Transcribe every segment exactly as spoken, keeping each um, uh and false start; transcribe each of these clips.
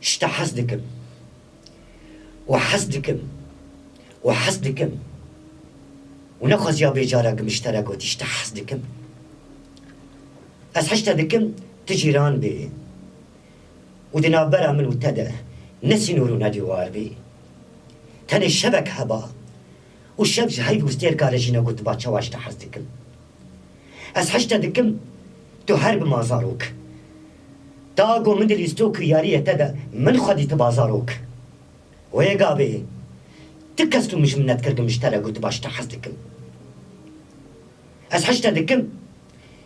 Ji te hez dikim. Û hez dikim. Û hez dikim. Û nexwaziya vê cara gim ji te re gotî, ji te hez dikim. Ez hej te dikim, tu cîran bê. Û di navbera min û te de ne sînor û ne dîwar bê. Tenê şevek heba. Û şev ji heyv û stêrka re jî negotiba çawa ji te hez dikim. Ez hej te dikim, tu her bima zarok. Ta ku min di lîstok û yariyê te de min xwe dîtiba zarok. Wê gavê ti kes tu min ji min nedikir, min ji te re gotiba ji te hez dikim. Ez hej te dikim,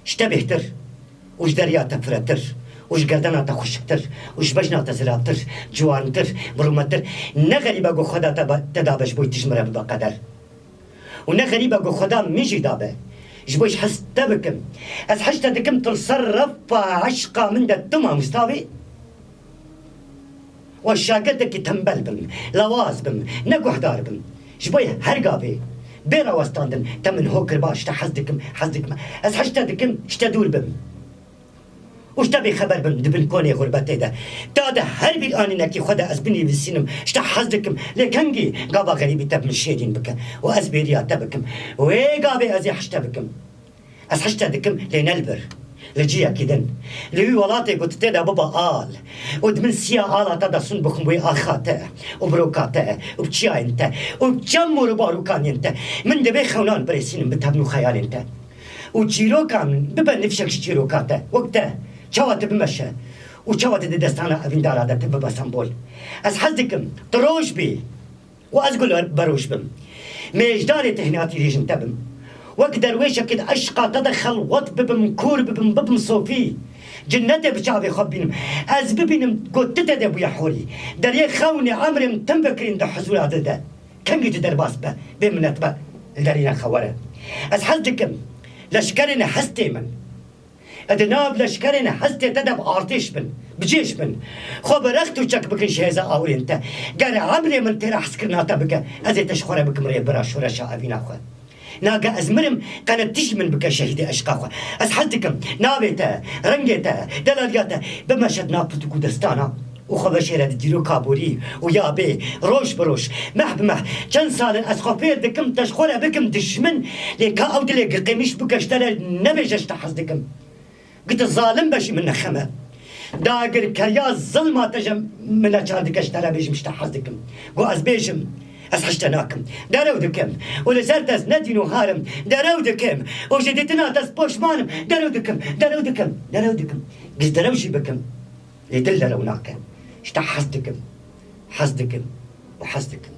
ji te bêhtir û ji derya te firetir û ji gerdena te xweşiktir û ji bejna te ziravtir, ciwantir, bi rûmetir. Ne xerîb e ku Xweda te ba-, te dabe ji bo tu ji min re bibe qeder. Û ne xerîb e ku Xweda min jî dabe ji bo ji hez te bikim. Ez hej te dikim, tu li ser refa eşqa min de tu mamosta bî. Û ez şagirtekî tembel bim, lawaz bim, ne guhdar bim. Ji bo her gavê bê rawestandin te min ho kiriba, ji te hez dikim, hez dikim. Ez hej te dikim, ji te dûr bim. Û ji te bêxeber bim di bin konê xurbetê de. Ta di her bîranînekî xwe de ez binivîsînim, ji te hez dikim. Lê kengî gava xerîbî te bi min şêrîn bike û ez bêriya te bikim. Wê gavê ez ê hej te bikim. Ez hej te dikim, lê ne li vir. Li ciyekî din. Li wî welatê ku tu tê de bibe al. Û di bin siya ala te de sûn bixwim wê axa te û biroka te û bi çiyayên te û bi çem û barokanên te. Min divê xewnan birêsînim bi tevn û xeyalên te. Û çîroka min bibe nifşek ji çîroka te. Wek te. Çawa tu bimeşe û çawa tu di destana evîndara de tu bibe sembol. Ez hez dikim, tu roj bî. Û ez guler beroj bim. Mêjdarê tehniyatî rêjin te bim. Wek derwêşekî di eşqa te de xelwet bibim, kûr bibim, bibim sofî. Cinnetê bi çavê xwe bibînim. Ez bibînim ku tu te de bûye horî. Deriyê xewnê emrê min tim vekirîn di huzûra dil de. Kengî tu derbas be, bê minet be, li derîna xwe were. Ez hez dikim, leşkerên hestê min. Di nav leşkerên hestê te de bi artêş bin, bi cêş bin. Xwe bi rext û çek bikin ji hêza awirên te. Ger emrê min têra hezkirina te bike, ez ê te ji xwe re bikim rêbira şoreşa evîna xwe. Nage ez mirim, qene tij min bike şehîdê eşqa xwe. Ez hez dikim, navê te, rengê te, delaliya te bimeşe di nav pirtûk û destana. Û xwe veşêre di dîroka borî û ya bê, roj bi roj, meh bi meh, çend sal in ez xwe fêr dikim te ji xwe re bikim dijmin, lê ka ew dilê giqêmîş bike ji te re nebêje ji te hez dikim. Gi tu zalim be jî min nexem e. Dagirkeriya zilma te ji min neçar dike ji te re bêjim ji te hez dikim. Ku ez bêjim, ez hej te nakim. Derew dikim. Û li ser te ez ne dîn û har im. Derew dikim. Û ji dîtina te ez poşman im. Derew dikim. Derew dikim. Derew dikim. Gi derew jî bikim. Lê dil derew nake. Ji te hez dikim. Hez dikim. Û hez dikim.